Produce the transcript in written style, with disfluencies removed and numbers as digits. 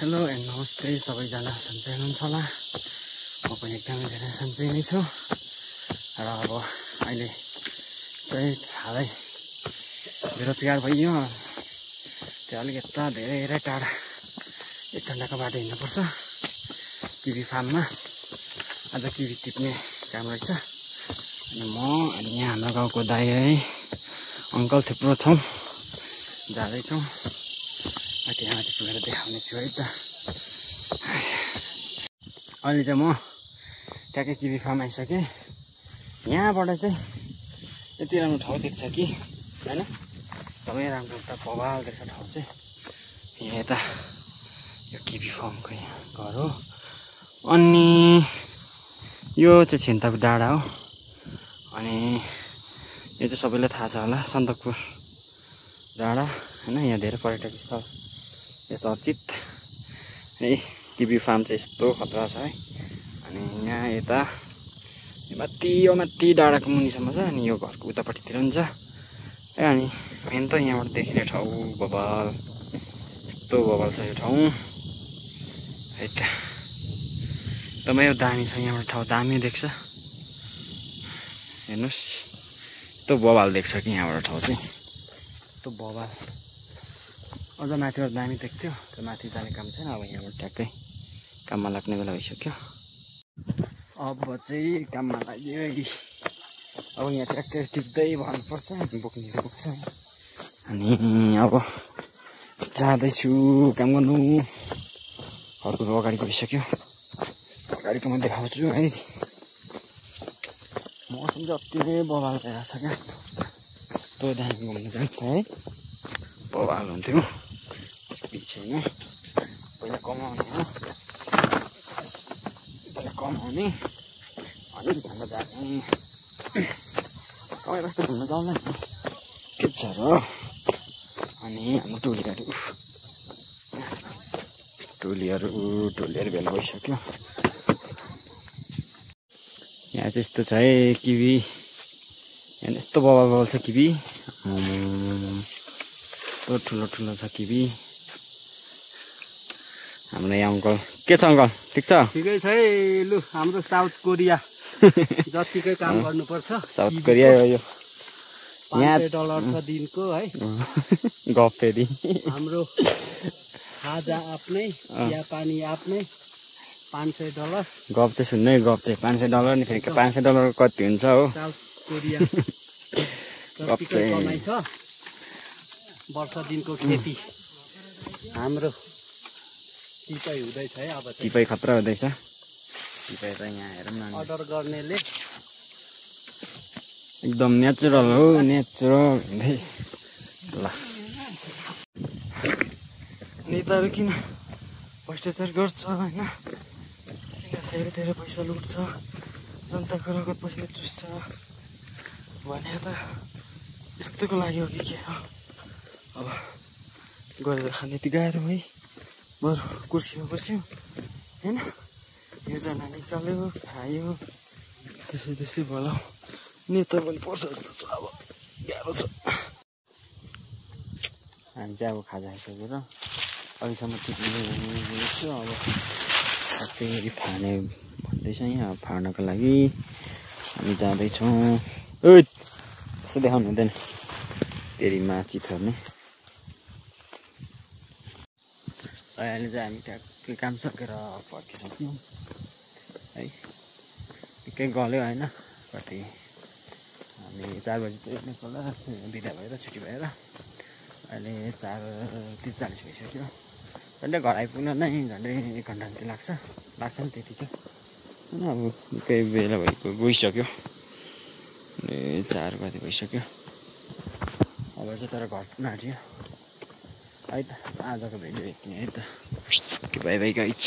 Hello and नमस्ते सबैजना सन्चै हुनुहुन्छ होला। म पनि एकदमै धेरै सन्चै नै छु र अब अहिले चाहिँ हालै बेरोजगार भइयो। त्यो अलिक यता धेरै टाढा 1 घन्टाको बाटो हिँड्नुपर्छ किवी फार्ममा। आज किवी टिप्ने काम रहेछ अनि यहाँ हाम्रो गाउँको दाइ है अङ्कल थुप्रो छौँ जाँदैछौँ। माथि पुगेर देखाउने छु है त। अहिले चाहिँ म ट्याक्कै किवी फार्म आइसकेँ। यहाँबाट चाहिँ यति राम्रो ठाउँ देख्छ कि होइन, एकदमै राम्रो त बवाल देख्छ ठाउँ चाहिँ। यहाँ यता यो किवी फार्मको यहाँ घर हो अनि यो चाहिँ छिन्ताको डाँडा हो अनि यो चाहिँ सबैलाई थाहा छ होला सन्दकपुर डाँडा होइन। यहाँ धेरै पर्यटक स्थल यो चर्चित है। किवी फार्म चाहिँ यस्तो खतरा छ है। अनि यहाँ यता माथि डाँडाको मुनिसम्म छ अनि यो घरको उतापट्टितिर पनि छ है। अनि मेन त यहाँबाट देखिने ठाउँ बवाल, यस्तो बवाल छ यो ठाउँ है त। एकदमै दामी छ यहाँबाट ठाउँ, दामी देख्छ हेर्नुहोस्। यस्तो बवाल देख्छ कि यहाँबाट ठाउँ चाहिँ यस्तो बवाल। अझ माथिबाट दामी देख्थ्यो, त्यो माथि जाने काम छैन। अब यहाँबाट ट्याक्कै काममा लाग्ने बेला भइसक्यो। अब चाहिँ काममा लाग्यो। अब यहाँ ट्याक्कै टिप्दै भन्नुपर्छ, बोक्नेहरू पुग्छ अनि अब जाँदैछु काम गर्नु। घरको अगाडि गइसक्यो, अगाडिको म देखाउँछु है। मौसम चाहिँ अति नै बवाल भइरहेको छ क्या। यस्तो दामी घुम्नु जान्छ है, बवाल हुन्थ्यो छैन। पहिला कमाउने हो, पहिला कमाउने अनि घुम्न जाने। कमाइ बस्दा घुम्न जाउँदैन के छ र। अनि हाम्रो टोलीहरू भेला भइसक्यो। यहाँ चाहिँ यस्तो छ है किवी, यहाँ यस्तो बवाल छ किवी, यस्तो ठुलो छ किवी। हाम्रो यहाँ अङ्कल के छ अङ्कल, ठिक छ? ठिकै छ है। लु हाम्रो साउथ कोरिया जतिकै काम गर्नुपर्छ। साउथ कोरिया हो यो। $500 छ दिनको है। गफ फेरि हाम्रो खाजा आफ्नै, चिया पानी आफ्नै, $500। गफ चाहिँ सुन्नु है, गफ चाहिँ $500 नि। फेरि $500 कति हुन्छ हो साउथ कोरिया जतिकै कमाइ छ। वर्ष दिनको खेती हाम्रो टिपाइ हुँदैछ है। अब टिपाइ खतरा हुँदैछ। टिपाइ त यहाँ हेरौँ न, अर्डर गर्नेले एकदम नेचुरल हो, नेचुरल हुँदै। ल नेताहरू किन भ्रष्टाचार गर्छ होइन, धेरै पैसा लुट्छ, जनताको रगत पैसा चुस्छ भने त यस्तोको लागि हो कि के हो। अब गरेर खाने यति गाह्रो है। बरु कुर्सीमा बस्यो होइन, योजना निकाल्यो खायो, त्यस्तै भयो। नेता पनि पर्छ जस्तो छ। अब गाह्रो छ। हामी चाहिँ अब खाजा खाइसकेर अहिलेसम्म टिप्छु। अब फेरि फार्ने भन्दैछ यहाँ, फार्नको लागि हामी जाँदैछौँ। त्यस्तो देखाउनु हुँदैन, फेरि माची थर्ने। अहिले चाहिँ हामी ट्याक्कै काम सकेर फर्किसक्यौँ है। निकै गल्यो होइन, कति हामी 4 बजी पुग्नु पर्ला बिदा भएर छुट्टी भएर। अहिले 4:43 भइसक्यो। झन्डै घर आइपुग्न नै झन्डै 1 घन्टा जति लाग्छ नि त्यतिकै होइन। अब निकै बेला गइसक्यो, 4 बजी भइसक्यो। अब चाहिँ तर घर पुग्न आँट्यो है त। आजको भिडियो यति नै है त। By by guys.